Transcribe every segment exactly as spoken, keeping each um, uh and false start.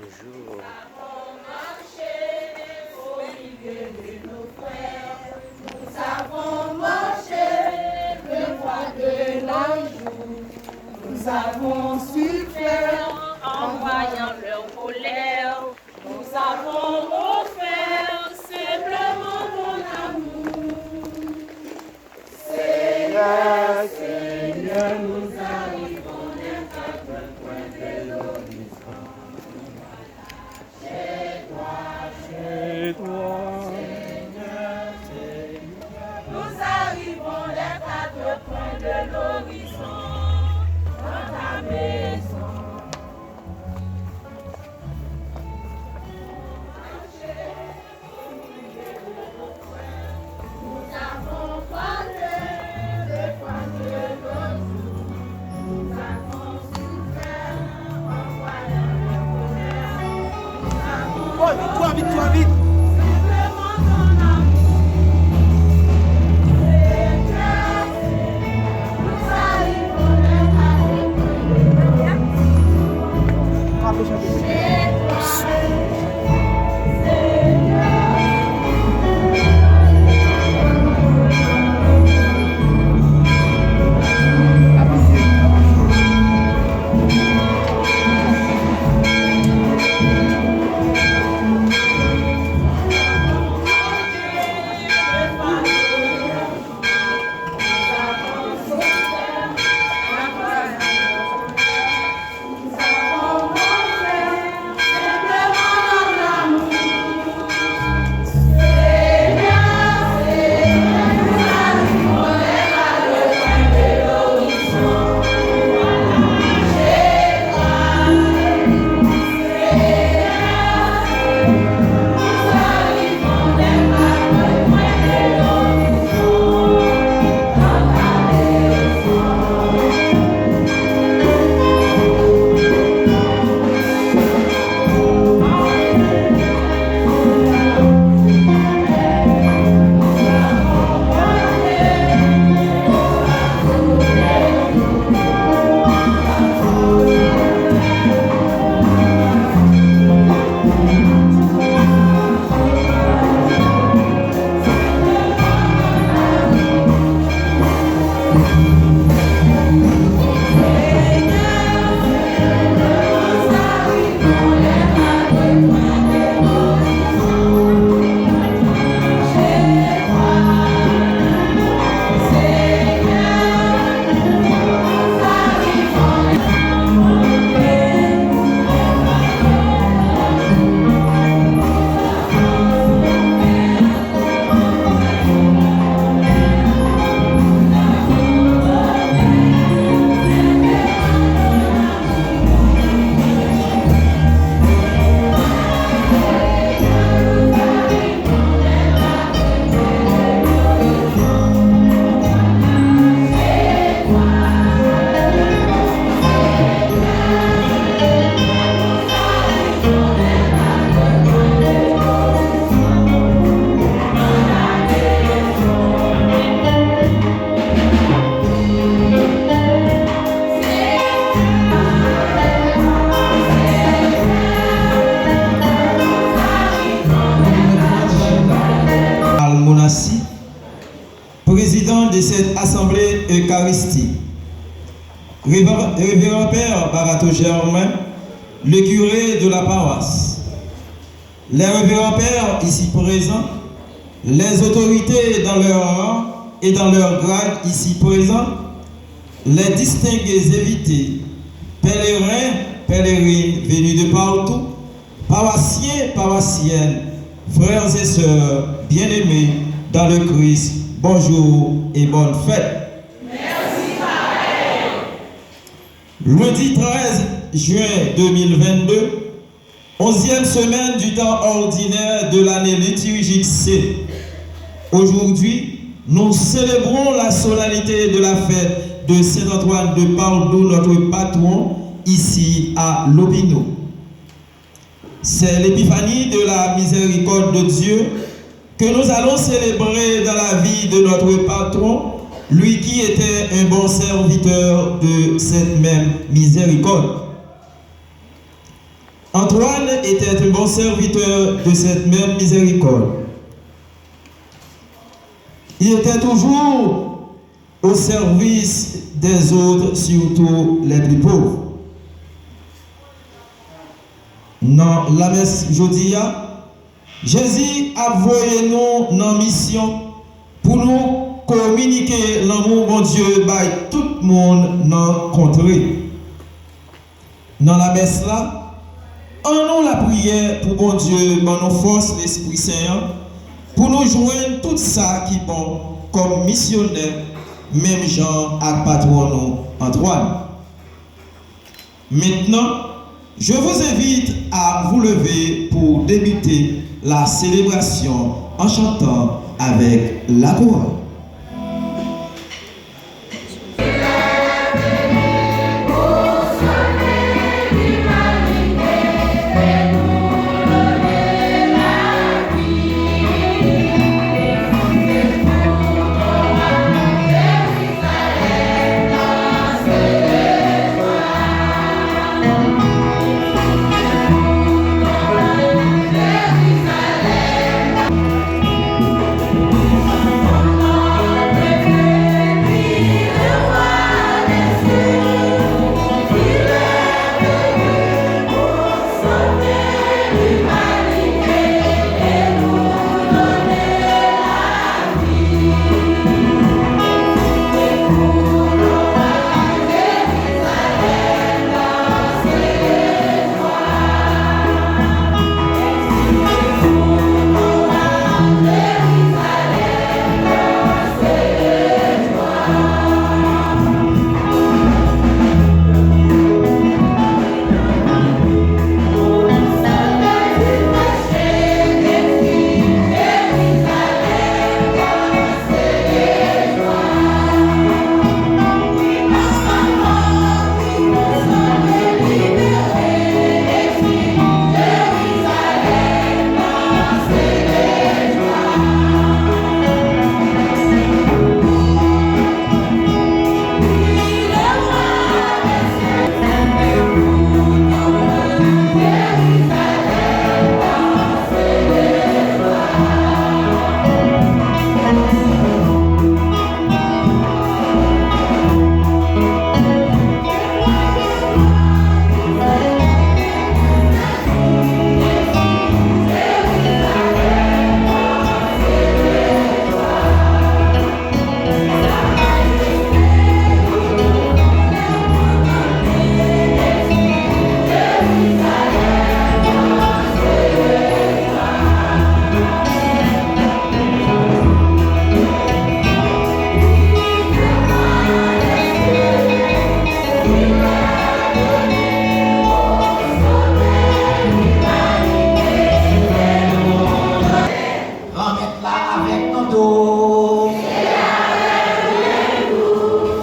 Bonjour. Nous avons souffert en voyant leur colère. Nous avons offert simplement ton amour. Seigneur, Seigneur, nous arrivons des quatre coins de l'horizon. Chez toi, chez toi, Seigneur, Seigneur, nous arrivons des quatre coins de l'horizon. Dans ta maison. Oh, vit, twò vit, twò vit. Al Monassi, président de cette assemblée eucharistique, Révérend, Révérend Père Barato Germain, le curé de la paroisse, les révérends pères ici présents, les autorités dans leur rang et dans leur grade ici présents, les distingués invités, pèlerins, pèlerines venus de partout, paroissiens, paroissiennes, frères et sœurs bien-aimés dans le Christ, bonjour et bonne fête. Lundi treize juin deux mille vingt-deux, onzième semaine du temps ordinaire de l'année liturgique C. Aujourd'hui, nous célébrons la solennité de la fête de Saint Antoine de Padoue, notre patron, ici à Lobino. C'est l'épiphanie de la miséricorde de Dieu que nous allons célébrer dans la vie de notre patron, lui qui était un bon serviteur de cette même miséricorde. Antoine était un bon serviteur de cette même miséricorde. Il était toujours au service des autres, surtout les plus pauvres. Nan lamès jodi a, Jezi ap voye nou nan misyon pou nou kominike lanmou Bondye bay tout moun nan kontre. Nan lamès la, annou lapriyè pou Bondye ban nou fòs Lespri Sen an pou nou jwenn tout sa ki bon kòm misyonè, menm jan ak patwon nou Antwàn. Maintenant, je vous invite à vous lever pour débuter la célébration en chantant avec la chorale. Granmèt la avèk nou tout.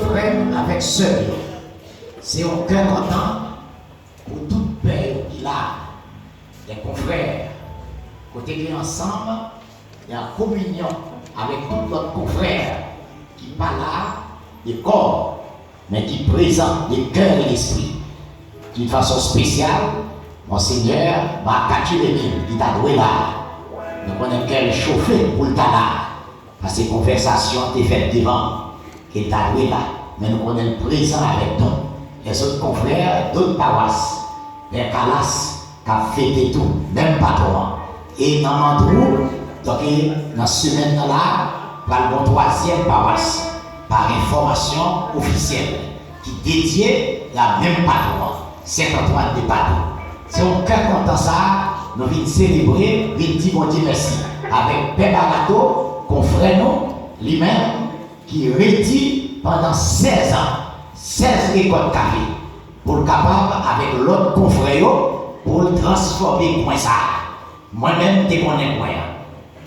Frè m avèk sè m yo, se yon kè kontan pou tout pè yo ki la, lè konfrè, kote ke ansanm, e an kominyon avèk tout lòt konfrè ki pa la de kò, men ki prezan de kè e lespri. D'une façon spéciale, Monsenyè Marc Cathy Rémy, li ta dwe la. Nou konnen kè l chofe pou l ta la. Paske konvèsasyon an te fèt devan ke l ta dwe la, men nou konnen l prezan avèk nou. Lèzòt konfrè dòt pawas, Pè Kalas, k ap fete tou, menm patwon an. E nan Mandrou, donk, e nan semèn nan la, pral gon twazyèm pawas, pa enfòmasyon ofisyèl, ki dedye la menm patwon an, Sent Antwàn de Padou. Se yon kè kontan sa a, nou vin selebre, vin di Bondye mèsi avèk Pè Barato, konfrè nou, li menm, ki redi pandan sèz an, sèz rekòt kafe, pou l kapab, avèk lòt konfrè yo, pou l transfòme kwen sa a. Mwen menm, m te konnen kwen an.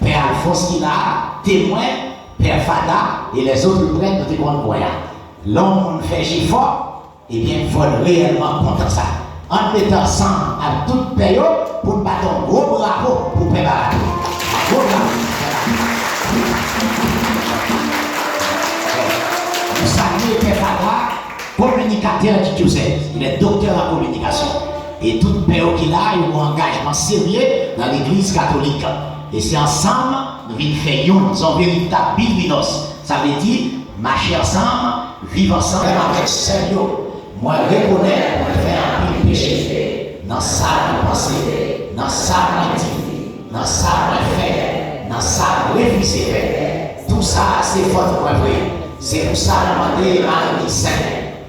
Pè Alfons ki la a, temwen, Pè Fada e lèzòt prèt, nou te konn kwen an. Lè yon moun fè jefò, ebyen, fò l reyèlman kontan sa. Ann mete ansanm ak tout pè yo pou n bat yon gwo bravo pou Pè Barato. Gwo bravo pou Pè Barato. Nou salye Pè Fada, communicateur du diocèse. Il est docteur en communication. E tout pè yo ki la, yo gen yon angajman serye nan legliz katolik. E se ansanm nou vin fè youn. Se yon veritab bienveillance. Sa vle di, mache ansanm, viv ansanm avèk sè yo. Mwen rekonèt mwen fè anpil peche. Nan sa mwen panse, nan sa mwen di, nan sa mwen fè, nan sa mwen refize fè. Tou sa se fòt mwen vre. Se pou sa mwen mande Mari ki sen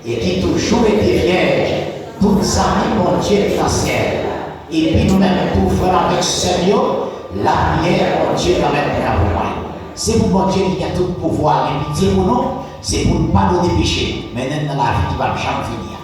e ki toujou rete vyèj, tout zanmi Bondye ki nan syèl, epi nou menm tou, frè m avèk sè m yo, lapriyè Bondye pèmèt mwen pou mwen. Se pou Bondye ki gen tout pouvwa gen pitye pou nou, se pou l padone peche nou, mennen n nan lavi ki p ap janm fini an.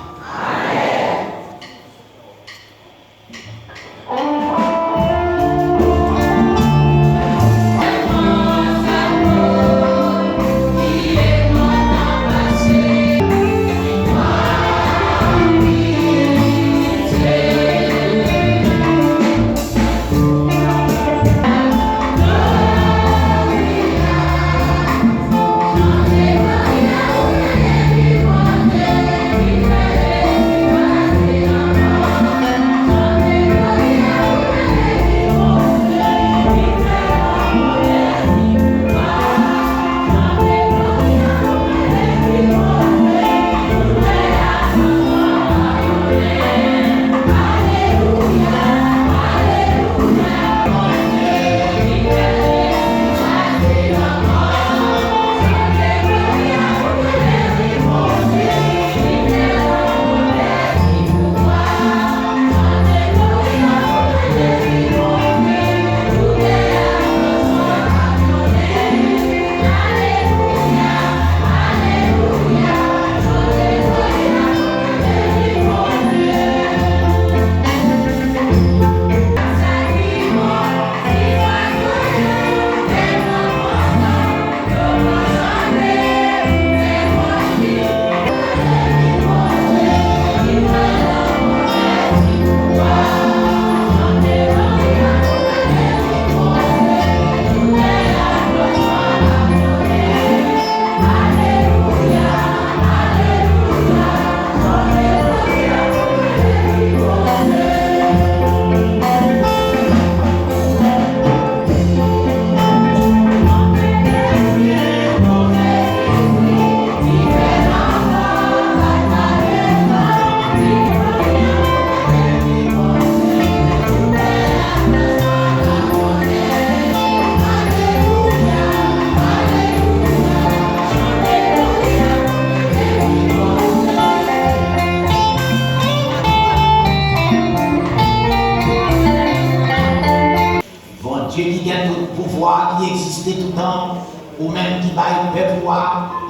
Bondye ki gen tout pouvwa, ki egziste toutan, ou menm ki bay pèp ou a,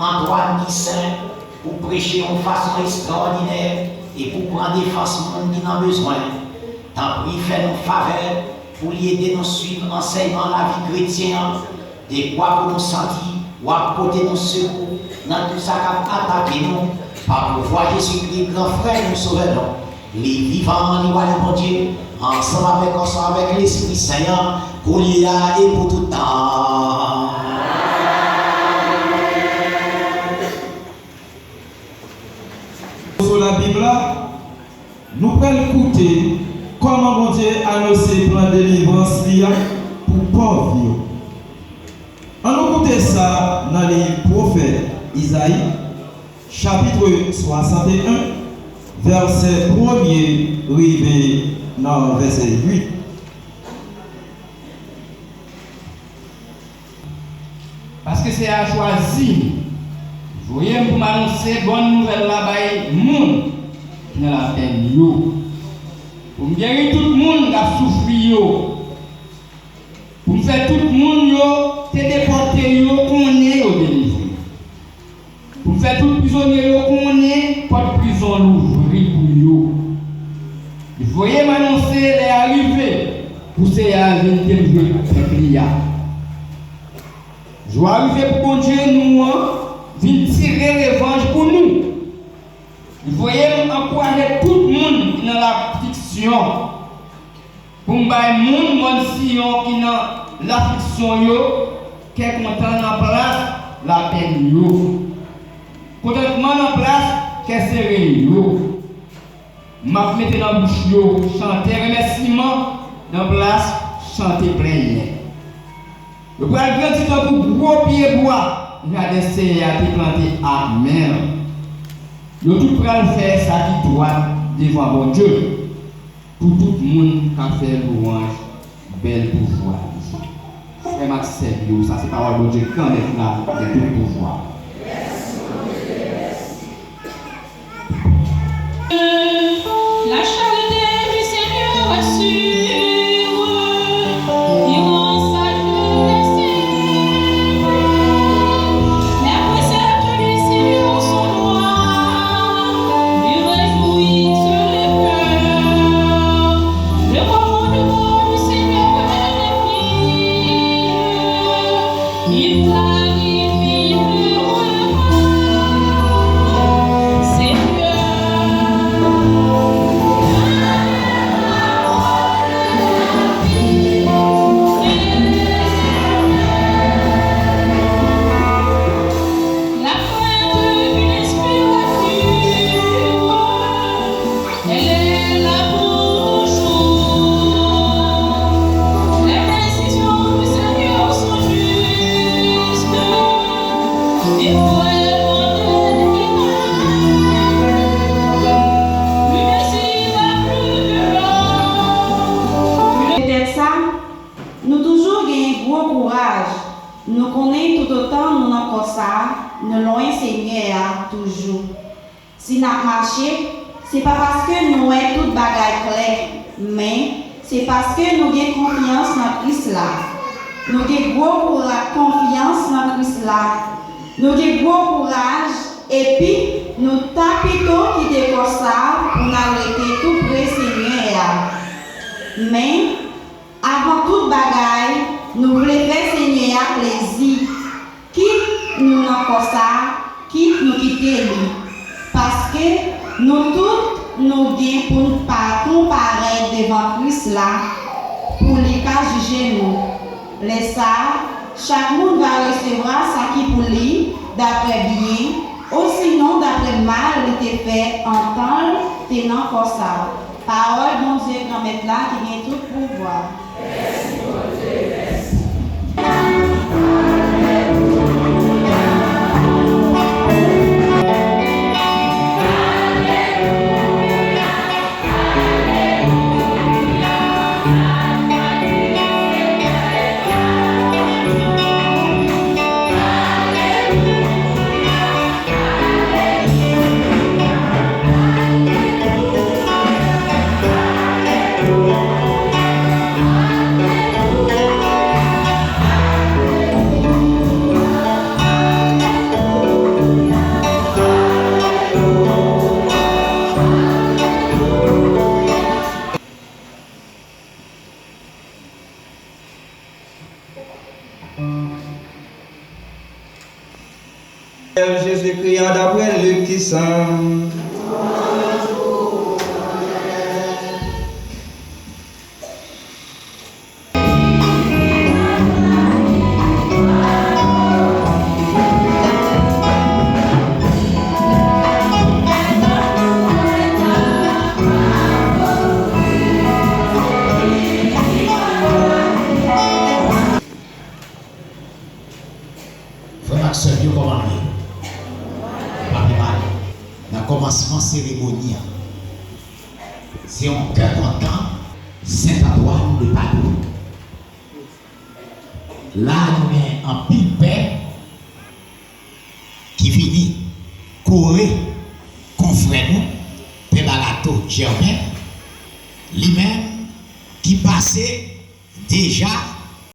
Antwàn ki sen, pou preche yon fason ekstraòdinè e pou pran defans moun ki nan bezwen. Tanpri, fè nou favè pou li ede nou swiv ansèyman lavi kretyen an, dekwa pou nou santi w ap pote nou sekou nan tou sa k ap atake nou, pa pouvwa Jezikri, gran frè nou, sovè nou. Li vivan, li wa, li Bondye, ansanm avèk, ansanm avèk Lespri Sen an, kounye a e pou tout tan. Sou Labib la, nou pral koute kòman Bondye anonse plan delivrans li a pou pòv yo. Ann nou koute sa nan liv pwofèt Izayi, chapit swasanteyen, vèsè premye rive nan vèsè uit. Paske Seyè a chwazi m, voye m pou m anonse bòn nouvèl la bay moun ki nan lapenn yo, pou m geri tout moun k ap soufri yo, pou m fè tout moun yo te depòte yo konnen yo delivre, pou m fè tout prizonye yo konnen pòt prizon louvri pou yo. Li voye m anonse lè a rive pou Seyè a vin delivre pèp li a. Jou a rive pou Bondye nou an vin tire revanj pou nou. Li voye m ankouraje tout moun ki nan lafliksyon, pou m bay moun mòn Siyon ki nan lafliksyon yo kè kontan nan plas lapenn yo, kontantman nan plas kè sere yo. M ap mete nan bouch yo chante remèsiman nan plas chante plenyen. Yo pral grandi tankou gwo pyebwa jaden Senyè a te plante ak men l. Yo tout pral fè sa ki dwat devan Bondye, pou tout moun ka fè lwanj bèl pouvwa li. Frè m ak sè m yo, sa se pawòl Bondye Granmèt la ki gen tout pouvwa. La charité du Seigneur assure, il rend sage le Seigneur. Les préceptes du Seigneur sont droits, ils réjouissent le cœur. Le commandement du Seigneur est pur, il clarifie le regard. Seigneur, la crainte d'une inspiration, elle est là pour toujours. Les décisions du Seigneur sont justes. Il faut répondre. Lui aussi va plus de l'or. Petèt sa, nou toujou genyen gwo kouraj. Nou konnen toutotan nou nan kò sa a, nou lwen Senyè a toujou. Si n ap mache, se pa paske nou wè tout bagay klè, men se paske nou gen konfyans nan Kris la. Nou gen gwo koura-, konfyans nan Kris la. Nou gen gwo kouraj, epi nou ta pito kite kò sa a pou n al rete tou pre Senyè a. Men, avan tout bagay, nou vle fè Senyè a plezi, kit nou nan kò sa a, kit nou kite li. Paske nou tout, nou gen pou n pa konparèt devan Kris la, pou li ka jije nou. Lè sa a, chak moun va resevwa sa ki pou li, daprè byen, osinon daprè mal li te fè antan l te nan kò sa a. Pawòl Bondye Granmèt la ki gen tout pouvwa. Jezikri an daprè Lik ki san. Frè m ak sè m yo, kòman nou ye? Pa pi mal. Nan kòmansman seremoni an, se yon kè kontan, Sent Antwàn de Padou. La, nou gen anpil pè ki vini kore konfrè nou, Pè Barato Germain, li menm ki pase deja